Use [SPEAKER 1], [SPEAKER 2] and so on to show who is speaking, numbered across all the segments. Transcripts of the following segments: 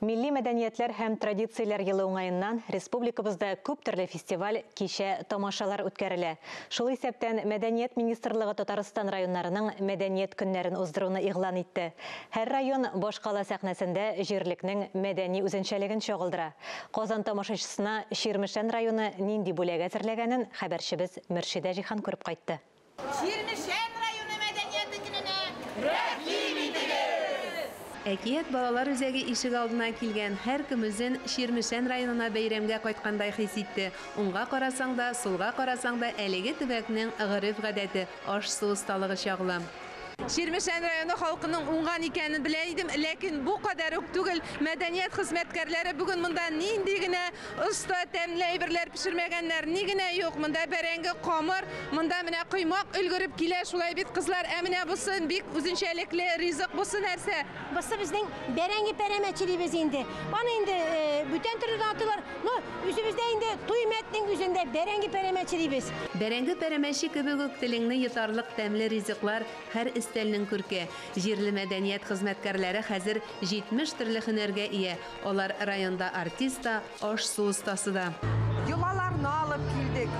[SPEAKER 1] Милли мәдәниятләр һәм традицияләр елы уңаеннан республикабызда күп төрле фестиваль, кичә, тамашалар үткәрелә. Шул исәптән Мәдәният министрлыгы Татарстан районнарының мәдәният көннәрен уздыруны игълан итте. Һәр район башкала сәхнәсендә җирлекнең мәдәни үзенчәлеген чагылдыра. Казан тамашачысына Чирмешән районы нинди бүләк әзерләгәнен хәбәрчебез Мөршидә Җиһан күреп кайтты.
[SPEAKER 2] Чирмешән районы мәдәнияте көненә рәхим итегез!
[SPEAKER 3] Әкият балалар үзәге ишегалдына килгән һәркем үзен Чирмешән районына бәйрәмгә кайткандай хис итте. Уңга карасаң да, сулга карасаң да әлеге төбәкнең гореф-гадәте, аш-су осталыгы чагыла. Чирмешән районы халкының уңган икәнен белә идем, ләкин бу кадәр үк түгел. Мәдәният хезмәткәрләре бүген монда нинди генә оста тәмле әйберләр пешермәгәннәр, ни генә юк. Монда бәрәңге, камыр, монда менә коймак өлгереп килә, шулай бит, кызлар. Ә менә бусы бик үзенчәлекле ризык, бусы нәрсә?
[SPEAKER 4] Бусы безнең бәрәңге пәрәмәче дибез инде. Аны инде бүтән төрле дә атыйлар. Но үзебездә инде Туймәтнең үзендә бәрәңге пәрәмәче дибез.
[SPEAKER 3] Бәрәңге пәрәмәче кебек үк телеңне йотарлык тәмле ризыклар һәр өстәлнең күрке. Җирле мәдәният хезмәткәрләре хәзер 70 төрле һөнәргә ия. Алар районда артист та, аш-су остасы да.
[SPEAKER 5] Йолаларны алып килдек,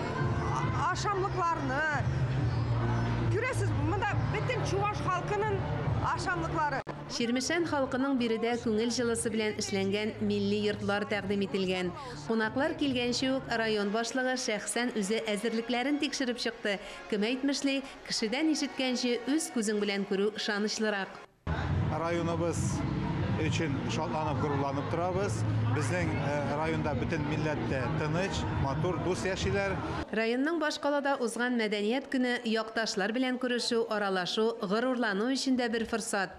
[SPEAKER 5] ашамлыкларны. Күрәсез, монда бөтен чуваш халкының ашамлыклары.
[SPEAKER 3] Чирмешән халкының биредә күңел җылысы белән эшләнгән милли йортлар тәкъдим ителгән. Кунаклар килгәнче үк район башлыгы шәхсән үзе әзерлекләрен тикшереп чыкты. Кем әйтмешли, кешедән ишеткәнче үз күзең белән күрү ышанычлырак.
[SPEAKER 6] Районыбыз өчен шатланып, горурланып торабыз. Безнең районда бөтен милләт тә тыныч, матур, дус яшиләр.
[SPEAKER 3] Районның башкалада узган Мәдәният көне якташлар белән күрешү, аралашу, горурлану өчен дә бер форсат.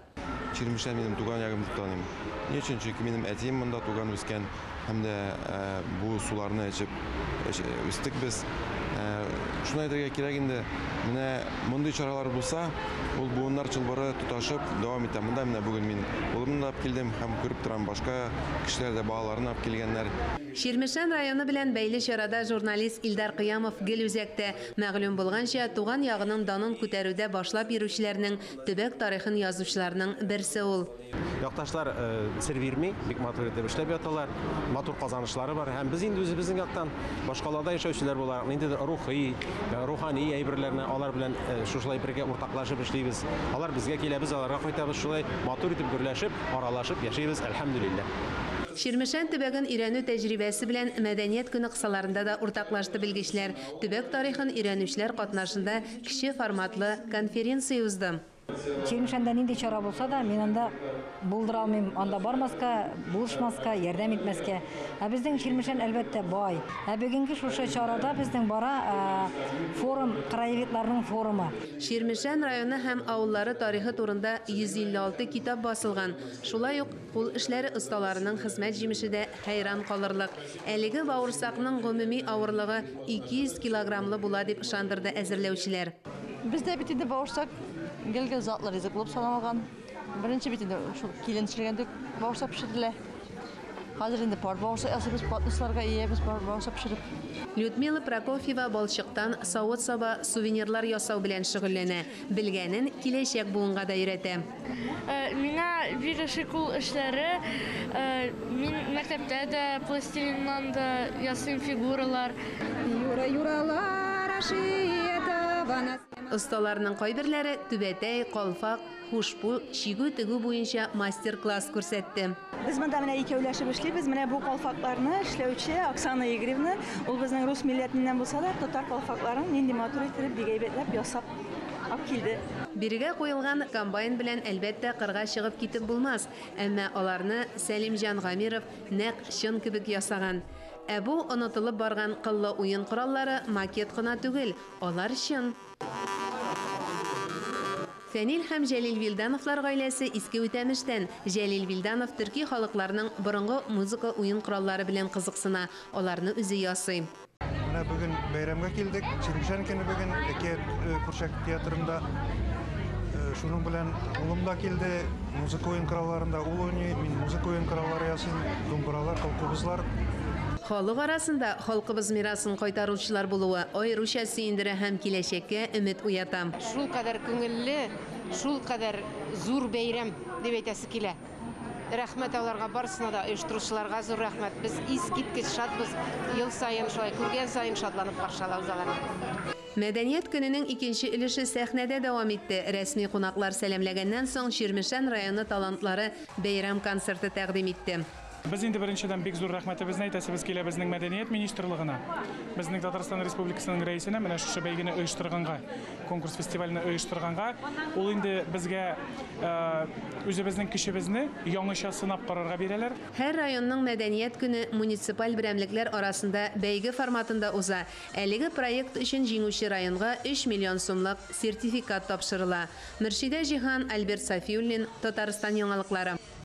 [SPEAKER 7] Чирмешән минем туган ягым дип таныйм. Ни өчен? Чөнки минем әтием монда туган үскән һәм дә бу суларны эчеп үстек без. Шуны әйтергә кирәк инде, менә мондый чаралар булса, ул буыннар чылбыры тоташып дәвам итә. Монда менә бүген мин улымны да алып килдем һәм күреп торам, башка кешеләр дә балаларын алып килгәннәр.
[SPEAKER 3] Чирмешән районы белән бәйле чарада журналист Илдар Кыямов гел үзәктә. Мәгълүм булганча, туган ягының данын күтәрүдә башлап йөрүчеләрнең, төбәк тарихын язучыларның берсе ул.
[SPEAKER 8] Якташлар сер бирми, бик матур итеп эшләп яталар, матур казанышлары бар. Һәм без инде үзебезнең яктан, башкалада яшәүчеләр буларак, ниндидер рухи, рухани әйберләрне алар белән шушылай бергә уртаклашып эшлибез. Алар безгә килә, без аларга кайтабыз. Шулай матур итеп гөрләшеп, аралашып яшибез, әлхәмдүлилләһ.
[SPEAKER 3] Чирмешән төбәген өйрәнү тәҗрибәсе белән Мәдәният көне кысаларында да уртаклашты белгечләр. Төбәк тарихын өйрәнүчеләр катнашында кече форматлы конференция узды.
[SPEAKER 9] Чирмешәндә нинди чара булса да, мин анда булдыра алмыйм, анда бармаска, булышмаска, ярдәм итмәскә. Ә безнең Чирмешән, әлбәттә, бай. Ә бүгенге шушы чарада безнең бара форум, краеведларның форумы.
[SPEAKER 3] Чирмешән районы һәм авыллары тарихы турында 156 китап басылган. Шулай ук кул эшләре осталарының хезмәт җимеше дә хәйран калырлык. Әлеге бавырсакның гомуми авырлыгы 200 килограммлы була дип ышандырды әзерләүчеләр.
[SPEAKER 10] Бездә бит инде бавырсак гел-гел затлы ризык булып саналган. Беренче бит инде шул килен төшергәндә бавырсак пешерелә. Хәзер инде пар бавырсак ясыйбыз, подносларга иябез пар бавырсак пешереп.
[SPEAKER 3] Людмила Прокофьева балчыктан савыт-саба, сувенирлар ясау белән шөгыльләнә. Белгәнен киләчәк буынга да өйрәтә.
[SPEAKER 11] Миңа бик ошый кул эшләре. Мин мәктәптә дә пластилиннан да ясыйм фигуралар.
[SPEAKER 12] Юра, юралар ашый табана.
[SPEAKER 3] Осталарның кайберләре түбәтәй, калфак, хушпу, чигү-тегү буенча мастер-класс күрсәтте.
[SPEAKER 13] Без монда менә икәүләшеп эшлибез. Менә бу калфакларны эшләүче Оксана Игоревна, ул безнең рус милләтеннән булса да, татар калфакларын нинди матур иттереп, бик әйбәтләп ясап алып килде.
[SPEAKER 3] Бирегә куелган комбайн белән, әлбәттә, кырга чыгып китеп булмас. Әмма аларны Сәлимҗан Гамиров нәкъ чын кебек ясаган. Ә бу онытылып барган кыллы уен кораллары макет кына түгел, алар чын. Фәнил һәм Җәлил Вилдановлар гаиләсе Иске Үтәмештән. Җәлил Вилданов төрки халыкларның борынгы музыка уен кораллары белән кызыксына, аларны үзе ясый.
[SPEAKER 6] Менә бүген бәйрәмгә килдек. Чирмешән көне бүген Әкият курчак театрында. Шуның белән улым да килде. Музыка уен коралларында ул уйный, мин музыка уен кораллары ясыйм, думбыралар, кылкубызлар.
[SPEAKER 3] Халык арасында халкыбыз мирасын кайтаручылар булуы аеруча сөендерә һәм киләчәккә өмет уята.
[SPEAKER 14] Шулкадәр күңелле, шулкадәр зур бәйрәм дип әйтәсе килә. Рәхмәт аларга барысына да, оештыручыларга зур рәхмәт. Без искиткеч шатбыз. Ел саен шулай күргән саен шатланып каршы алабыз аларны.
[SPEAKER 3] Мәдәният көненең икенче өлеше сәхнәдә дәвам итте. Рәсми кунаклар сәламләгәннән соң, Чирмешән районы талантлары бәйрәм концерты тәкъдим итте.
[SPEAKER 15] Без инде беренчедән бик зур рәхмәтебезне әйтәсебез килә безнең мәдәният министрлыгына, безнең Татарстан Республикасының рәисенә менә шушы бәйгене оештырганга, конкурс фестивальне оештырганга. Ул инде безгә үзебезнең көчебезне яңача сынап карарга бирәләр.
[SPEAKER 3] Һәр районның мәдәният көне муниципаль берәмлекләр арасында бәйге форматында уза. Әлеге проект өчен җиңүче районга 3 миллион сумлык сертификат тапшырыла. Мөршидә Җиһан, Альберт Сафиуллин, Татарстан яңалыклары.